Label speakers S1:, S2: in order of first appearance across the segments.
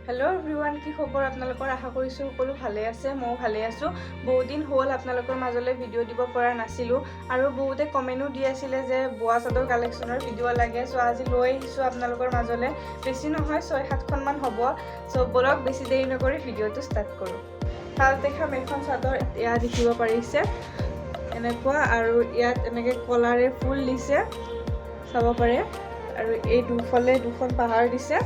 S1: Hello' everyone, কি খবৰ আপোনালোকৰ? আশা কৰিছোঁ সকলো ভালে আছে। ময়ো ভালে আছোঁ। বহুত দিন হ'ল আপোনালোকৰ মাজলৈ ভিডিঅ' দিব পৰা নাছিলোঁ আৰু বহুতে কমেণ্টো দি আছিলে যে বোৱা চাদৰ কালেকশ্যনৰ ভিডিঅ' লাগে। চ' আজি লৈ আহিছোঁ আপোনালোকৰ মাজলৈ। বেছি নহয়, 6-7খনমান হ'ব। চ' ব'লক, বেছি দেৰি নকৰি ভিডিঅ'টো ষ্টাৰ্ট কৰোঁ। ফাৰ্ষ্ট দেখাম এইখন চাদৰ। এয়া দেখিব পাৰিছে এনেকুৱা আৰু ইয়াত এনেকৈ কলাৰে ফুল দিছে, চাব পাৰে। আৰু এই দুফালে দুখন পাহাৰ দিছে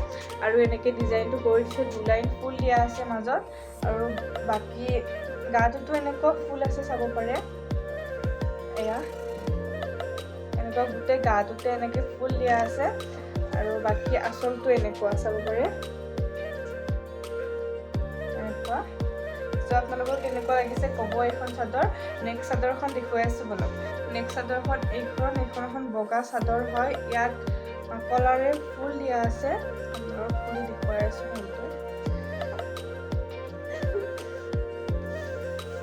S1: আৰু এনেকৈ ডিজাইনটো কৰি দিছে। দুলাইন ফুল দিয়া আছে মাজত আৰু বাকী গাটোতো এনেকুৱা ফুল আছে, চাব পাৰে। এয়া এনেকুৱা গোটেই গাটোতে এনেকৈ ফুল দিয়া আছে আৰু বাকী আচলটো এনেকুৱা, চাব পাৰে এনেকুৱা। চ' আপোনালোকৰ কেনেকুৱা লাগিছে ক'ব এইখন চাদৰ। নেক্সট চাদৰখন দেখুৱাই আছোঁ, ব'লক। নেক্সট চাদৰখন এইখন। এইখন এখন বগা চাদৰ হয়। ইয়াত কলাৰে ফুল দিয়া আছে। আপোনালোকক খুলি দেখুৱাই আছোঁ ফুলটো।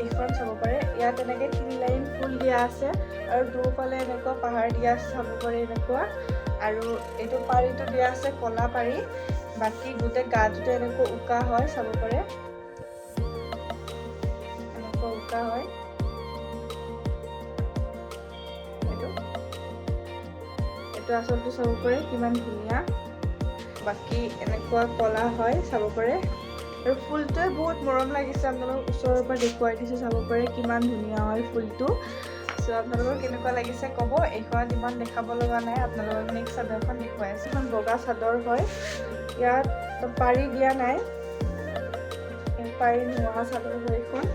S1: এইখন চাব পাৰে। ইয়াত এনেকৈ তিনি লাইন ফুল দিয়া আছে আৰু দুফালে এনেকুৱা পাহাৰ দিয়া আছে, চাব পাৰে এনেকুৱা। আৰু এইটো পাৰিটো দিয়া আছে কলা পাৰি। বাকী গোটেই গাটোতে এনেকুৱা উকা হয়, চাব পাৰে, এনেকুৱা উকা হয়। এইটো আচলটো চাব পাৰে কিমান ধুনীয়া। বাকী এনেকুৱা কলা হয়, চাব পাৰে। আৰু ফুলটোৱে বহুত মৰম লাগিছে। আপোনালোকক ওচৰৰ পৰা দেখুৱাই দিছোঁ, চাব পাৰে কিমান ধুনীয়া হয় ফুলটো। চ' আপোনালোকৰ কেনেকুৱা লাগিছে ক'ব। এইখনত ইমান দেখাব লগা নাই, আপোনালোকক নেক্সট চাদৰখন দেখুৱাই আছোঁ। এখন বগা চাদৰ হয়। ইয়াত পাৰি দিয়া নাই, পাৰি নোহোৱা চাদৰ হয় এইখন।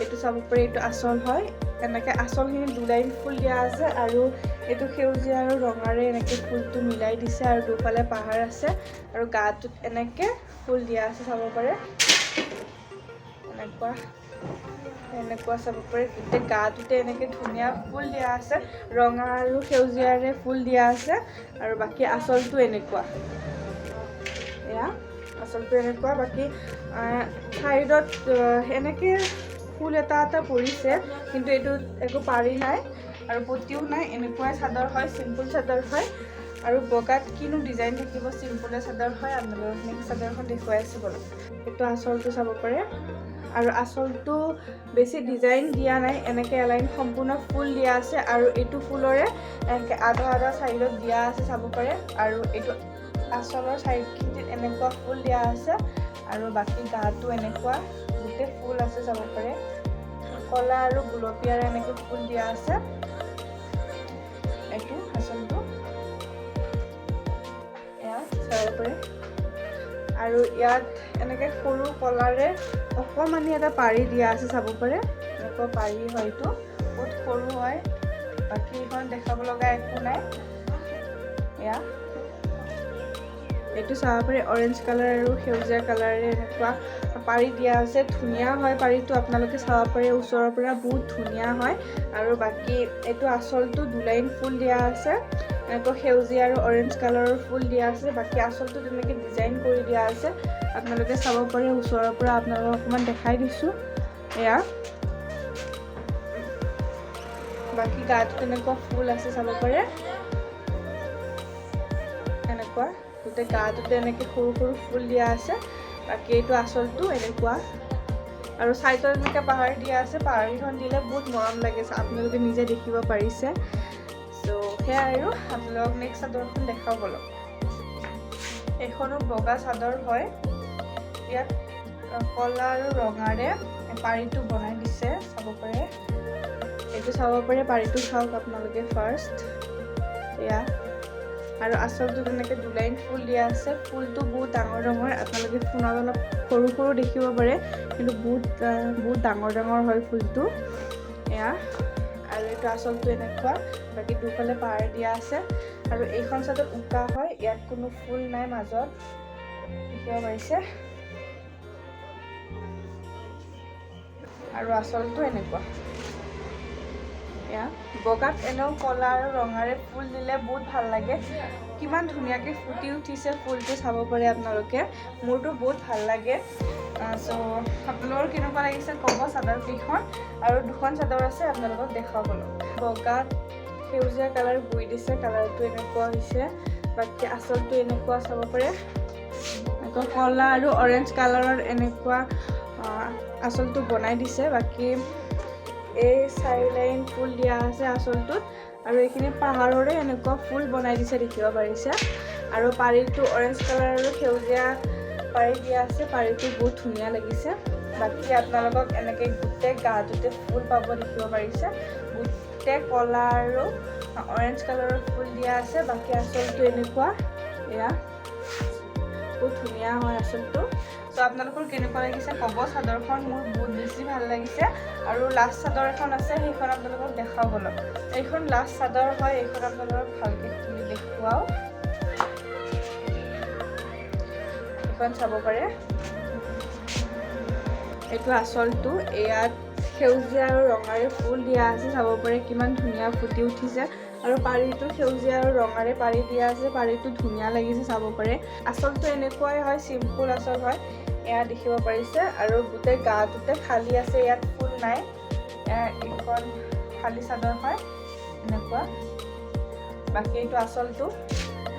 S1: এইটো চাব পাৰি, এইটো আচল হয়। এনেকৈ আচলখিনি দুলাইন ফুল দিয়া আছে আৰু এইটো সেউজীয়া আৰু ৰঙাৰে এনেকৈ ফুলটো মিলাই দিছে আৰু দুফালে পাহাৰ আছে আৰু গাটোত এনেকৈ ফুল দিয়া আছে, চাব পাৰে। এনেকুৱা এনেকুৱা চাব পাৰে। গোটেই গাটোতে এনেকৈ ধুনীয়া ফুল দিয়া আছে, ৰঙা আৰু সেউজীয়াৰে ফুল দিয়া আছে। আৰু বাকী আচলটো এনেকুৱা। এয়া আচলটো এনেকুৱা। বাকী চাইডত এনেকৈ ফুল এটা এটা পৰিছে, কিন্তু এইটোত একো পাৰি নাই আৰু পতিও নাই। এনেকুৱাই চাদৰ হয়, চিম্পুল চাদৰ হয়। আৰু বগাত কিনো ডিজাইন থাকিব, চিম্পুলে চাদৰ হয়। আপোনালোকক নেক্সট চাদৰখন দেখুৱাই আছোঁ, ব'লক। এইটো আচলটো চাব পাৰে আৰু আচলটো বেছি ডিজাইন দিয়া নাই। এনেকৈ এলাইন সম্পূৰ্ণ ফুল দিয়া আছে আৰু এইটো ফুলৰে এনেকৈ আধা আধা চাইডত দিয়া আছে, চাব পাৰে। আৰু এইটো আচলৰ চাইডখিনিত এনেকুৱা ফুল দিয়া আছে আৰু বাকী গাটো এনেকুৱা গোটেই ফুল আছে, চাব পাৰে। কলা আৰু গুলপীয়াৰে এনেকৈ ফুল দিয়া আছে। এইটো আচলটো, এয়া চাব পাৰে। আৰু ইয়াত এনেকৈ সৰু কলাৰে অকণমানি এটা পাৰি দিয়া আছে, চাব পাৰে। এনেকুৱা পাৰি হয়, এইটো বহুত সৰু হয়। বাকী এইখন দেখাব লগা একো নাই। এয়া এইটো চাব পাৰে, অৰেঞ্জ কালাৰ আৰু সেউজীয়া কালাৰেৰে এনেকুৱা পাৰি দিয়া আছে। ধুনীয়া হয় পাৰিটো, আপোনালোকে চাব পাৰে ওচৰৰ পৰা, বহুত ধুনীয়া হয়। আৰু বাকী এইটো আচলটো দুলাইন ফুল দিয়া আছে, এনেকুৱা সেউজীয়া আৰু অৰেঞ্জ কালাৰৰ ফুল দিয়া আছে। বাকী আচলটো তেনেকৈ ডিজাইন কৰি দিয়া আছে, আপোনালোকে চাব পাৰে ওচৰৰ পৰা। আপোনালোকক অকণমান দেখাই দিছোঁ। এয়া বাকী গাটো তেনেকুৱা ফুল আছে, চাব পাৰে। এনেকুৱা গোটেই গাটোতে এনেকৈ সৰু সৰু ফুল দিয়া আছে। বাকী এইটো আচলটো এনেকুৱা আৰু চাইডত এনেকৈ পাহাৰ দিয়া আছে। পাহাৰকেইখন দিলে বহুত মৰম লাগিছে, আপোনালোকে নিজে দেখিব পাৰিছে। চ' সেয়াই আৰু আপোনালোকক নেক্সট চাদৰখন দেখাওঁ, ব'লক। এইখনো বগা চাদৰ হয়। ইয়াত কলা আৰু ৰঙাৰে পাৰিটো বনাই দিছে, চাব পাৰে। এইটো চাব পাৰে, পাৰিটো চাওক আপোনালোকে ফাৰ্ষ্ট। এয়া আৰু আচলটো তেনেকৈ দুলাইন ফুল দিয়া আছে। ফুলটো বহুত ডাঙৰ ডাঙৰ। আপোনালোকে ফোনত অলপ সৰু সৰু দেখিব পাৰে, কিন্তু বহুত বহুত ডাঙৰ ডাঙৰ হয় ফুলটো। এয়া আৰু এইটো আচলটো এনেকুৱা। বাকী দুফালে পাহাৰ দিয়া আছে আৰু এইখন চাদৰ উকা হয়, ইয়াত কোনো ফুল নাই মাজত, দেখিব পাৰিছে। আৰু আচলটো এনেকুৱা। এয়া বগাত এনেও কলা আৰু ৰঙাৰে ফুল দিলে বহুত ভাল লাগে। কিমান ধুনীয়াকৈ ফুটি উঠিছে ফুলটো, চাব পাৰে আপোনালোকে। মোৰতো বহুত ভাল লাগে। চ' আপোনালোকৰ কেনেকুৱা লাগিছে ক'ব চাদৰ কেইখন। আৰু দুখন চাদৰ আছে, আপোনালোকক দেখুৱাব। বগাত সেউজীয়া কালাৰ বৈ দিছে, কালাৰটো এনেকুৱা হৈছে। বাকী আচলটো এনেকুৱা চাব পাৰে। আকৌ ক'লা আৰু অৰেঞ্জ কালাৰৰ এনেকুৱা আচলটো বনাই দিছে। বাকী এই চাৰি লাইন ফুল দিয়া আছে আচলটোত আৰু এইখিনি পাহাৰৰে এনেকুৱা ফুল বনাই দিছে, দেখিব পাৰিছে। আৰু পাৰিটো অৰেঞ্জ কালাৰ আৰু সেউজীয়া পাৰি দিয়া আছে। পাৰিটো বহুত ধুনীয়া লাগিছে। বাকী আপোনালোকক এনেকৈ গোটেই গাটোতে ফুল পাব, দেখিব পাৰিছে। গোটেই ক'লা আৰু অৰেঞ্জ কালাৰৰ ফুল দিয়া আছে। বাকী আচলটো এনেকুৱা। এয়া বহুত ধুনীয়া হয় আচলটো। চ' আপোনালোকৰ কেনেকুৱা লাগিছে ক'ব চাদৰখন। মোৰ বহুত বেছি ভাল লাগিছে। আৰু লাষ্ট চাদৰ এখন আছে, সেইখন আপোনালোকক দেখাওঁ ব'লক। এইখন লাষ্ট চাদৰ হয়। এইখন আপোনালোকক ভালকৈ খুলি দেখুৱাওঁ। এইখন চাব পাৰে। এইটো আচলটো। ইয়াত সেউজীয়া আৰু ৰঙাৰে ফুল দিয়া আছে। চাব পাৰে কিমান ধুনীয়া ফুটি উঠিছে। আৰু পাৰিটো সেউজীয়া আৰু ৰঙাৰে পাৰি দিয়া আছে। পাৰিটো ধুনীয়া লাগিছে, চাব পাৰে। আচলটো এনেকুৱাই হয়, চিম্পুল আচল হয়। এয়া দেখিব পাৰিছে। আৰু গোটেই গাটোতে খালী আছে, ইয়াত ফুল নাই। এয়া এইখন খালী চাদৰ হয় এনেকুৱা। বাকী এইটো আচলটো,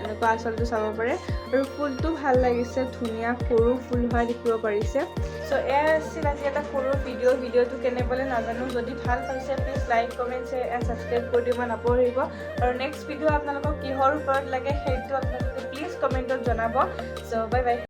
S1: এনেকুৱা আচলটো চাব পাৰে। আৰু ফুলটো ভাল লাগিছে, ধুনীয়া সৰু ফুল হয়, দেখিব পাৰিছে। চ' এয়া আছিল আজি এটা সৰু ভিডিঅ'। ভিডিঅ'টো কেনে পালে নাজানো। যদি ভাল পাইছে, please like, comment, share and subscribe কৰি দিব নাপাহৰিব। আৰু নেক্সট ভিডিঅ' আপোনালোকক কিহৰ ওপৰত লাগে, সেইটো আপোনালোকে প্লিজ কমেণ্টত জনাব। চ' বাই বাই।